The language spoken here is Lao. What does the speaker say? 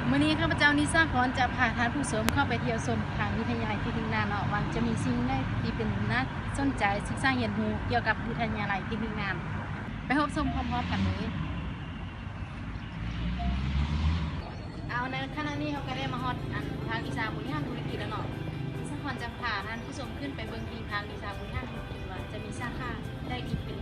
ມື້ນີ້ຂ້າພະເຈົ້ານິສາພອນຈະພາທ່ານຜູ້ຊົມເຂົ້າໄປທ່ຽວຊົມທາງວິທະຍາໄລເຕັກນິກນ່ານເນາະ ວ່າຈະມີສິ່ງໃດທີ່ເປັນໜ້າສົນໃຈສຶກສາຮຽນຮູ້ກ່ຽວກັບວິທະຍາໄລເຕັກນິກນ່ານ. ໄປຮັບຊົມພ້ອມໆກັນເລີຍ. ເອົາ ໃນຂະນະນີ້ເຮົາກໍໄດ້ມາຮອດອັນພາກວິຊາບໍລິຫານທຸລະກິດແລ້ວເນາະ. ນິສາພອນຈະພາທ່ານຜູ້ຊົມຂຶ້ນໄປເບິ່ງທີ່ພາກວິຊາບໍລິຫານທຸລະກິດວ່າຈະມີສາຂາໃດອີກເປັນ